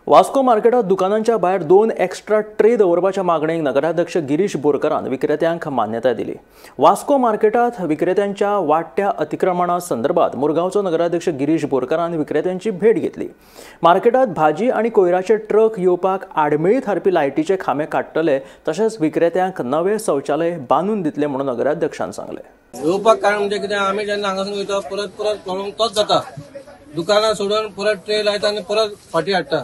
वास्को मार्केटात दुकानांच्या भायर 2 extra tray दवरपाच्या मागणेक नगराध्यक्ष गिरीश बोरकरान विक्रेत्यांक मान्यताय दिली। वास्को मार्केटात विक्रेत्यांच्या वाडट्या अतिक्रमणा संदर्भात मुरगांवचो नगराध्यक्ष गिरीश बोरकरान विक्रेत्यांची भेट घेतली। मार्केटात भाजी आनी कोयराचे ट्रक येवपाक आडमेळी थारपी लायटीचे खांबे काडटले तशेंच विक्रेत्यांक नवे शौचालय बांदून दितले म्हणून नगराध्यक्षान सांगले। येवपाक कारण म्हणजे कितें, आमी जेन्ना हांगासून वयता परत परत प्रॉब्लम तोच जाता। दुकानां सोडून परत ट्रे लायता आनी परत फाटी हाडटा,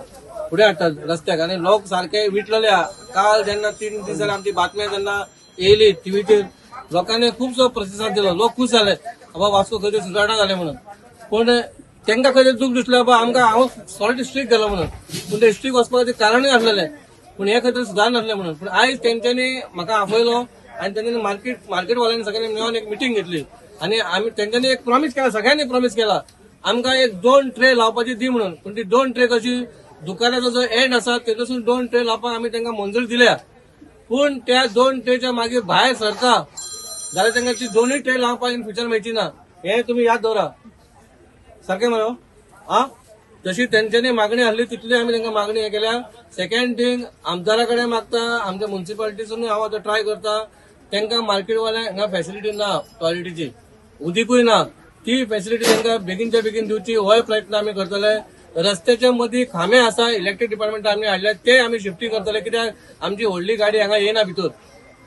फुडें हाडटात रस्त्याक आनी लोक सारके विटलेले आहा। काल जेन्ना 3 दीस जाले आमची बातम्या जेन्ना येयली टिवीचेर, लोकांनी खुबसो प्रतिसाद दिलो, लोक खूश जाले बाबा वास्को खंय तरी सुदारणा जाले म्हणून। पूण तांकां खंय तरी दूख दिसलें बाबा आमकां हांव सॉलिड स्ट्रीक गेलो म्हणून, पूण ते स्ट्रीक वचपा खातीर कारणूय आसलेलें, पूण हें खंय तरी सुदारणा नासलें म्हणून। पूण आयज तेंच्यांनी म्हाका आपयलो आनी तेंच्यांनी मार्केटवाल्यांनी सगळ्यांनी मेळोन एक मिटींग घेतली आनी आमी तेंच्यांनी एक प्रॉमीस केला, सगळ्यांनी प्रॉमीस केला आमकां एक 2 ट्रे लावपाची दी म्हणून। पूण ती 2 ट्रे कशी, दुकानाचो जो एंड आसा तेतून 2 ट्रे लावपाक आमी तांकां मंजुरी दिल्या, पूण त्या 2 ट्रेच्या मागीर भायर सरता जाल्यार तांकां ती 2 ट्रे लावपाक इन फ्युचर मेळची ना, हें तुमी याद दवरा। सारकें मरे? आ, जशी तेंच्यांनी मागणी आसली तितली आमी तांकां मागणी हें केल्या। सेकंड थिंग, आमदारा कडेन मागता, आमच्या मुन्सिपालिटीसूनय हांव आतां ट्राय करता, तांकां मार्केटवाल्यांक हांगा फॅसिलिटी ना, टॉयलेटीची उदीकूय ना, ती फॅसिलिटी तांकां बेगीनच्या बेगीन दिवची होय प्रयत्न आमी करतले। रस्त्याच्या मदीं खांबे आसा, इलेक्ट्रीक डिपार्टमेंट आमी हाडल्या ते आमी शिफ्टिंग करतले, कित्याक आमची व्हडली गाडी हांगा येना भितर,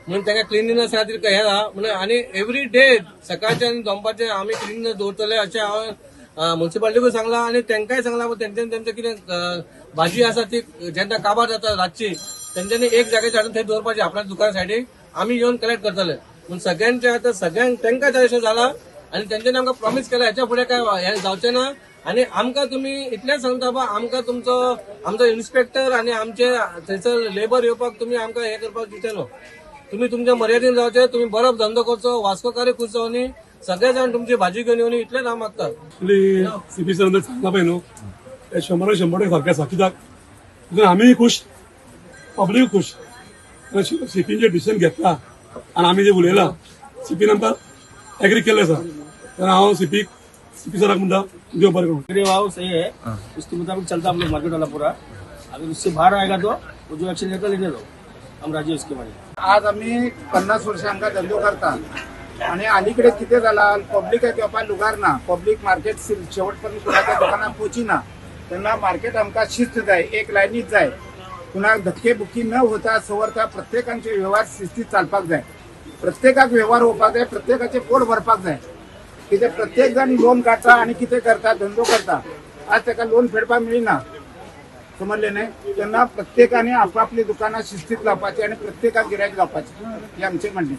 म्हणून तांकां क्लिनलीनस खातीर हें ना म्हणून। आनी एवरी डे सकाळचे आनी दनपारचे आमी क्लिनलीनस दवरतले अशें हांवें मुन्सिपालिटीकूय सांगलां आनी तांकांय सांगलां। तेंच्यांनी तेंचें कितें भाजी आसा ती जेन्ना काबार जाता रातची, तेंच्यांनी एक जाग्याचेर हाडून थंय दवरपाची आपल्या दुकाना सायडीक, आमी येवन कलेक्ट करतले। पूण सगळ्यांचे आतां सगळ्यांक तांकां जाय अशें जालां आनी तेंच्यांनी आमकां प्रॉमीस केलां हेच्या फुडें काय हें जावचें ना। आनी आमकां तुमी इतलेंच सांगता बाबा, आमकां तुमचो आमचो इन्स्पेक्टर आनी आमचे थंयसर लेबर येवपाक तुमी आमकां हें करपाक दिवचे न्हू, तुमी तुमच्या मर्यादेन जावचे, तुमी बरो धंदो करचो, वास्कोकार खूश जावनी, सगळे जाण तुमची भाजी घेवन येवनी, इतलेंच हांव मागता। सीपी सरान सांगला पळय न्हू, ते 100% सारकें आसा, कित्याक आमीय खूश, पब्लीक खूश। सीपीन जे डिसिजन घेतला आनी आमी जे उलयला, सीपीन आमकां एग्री केल्लें आसा, तेन्ना हांव सीपी सराक म्हणटा देव बरें करूं। भाव सही है, उसके मुताबिक चलता हम लोग मार्केट वाला पूरा, अगर उससे बाहर आएगा तो वो जो एक्शन लेता लेने दो, हम राजी उसके बारे। आज आमी 50 वर्षां हांगा धंदो करता आनी अलीकडे कितें जाला, पब्लिकाक येवपाक लुगार ना, पब्लीक मार्केट शेवट पर्यंत कोणाच्या दुकानाक पोची ना, तेन्ना मार्केट आमकां शिस्त जाय, एक लायनीत जाय, कुणाक धक्के बुक्की न होता सवरता प्रत्येकांचे व्यवहार शिस्तीत चालपाक जाय, प्रत्येकाक व्यवहार होवपाक जाय, प्रत्येकाचें पोट भरपाक जाय। कितें प्रत्येक जाण लोन काडटा आनी कितें करता, धंदो करता, आज ताका लोन फेडपाक मेळना, समजलें न्हय? तेन्ना प्रत्येकाने आपापली दुकानां शिस्तीत लावपाची आनी प्रत्येकाक गिरायक लावपाचें, हें आमचें म्हणणें।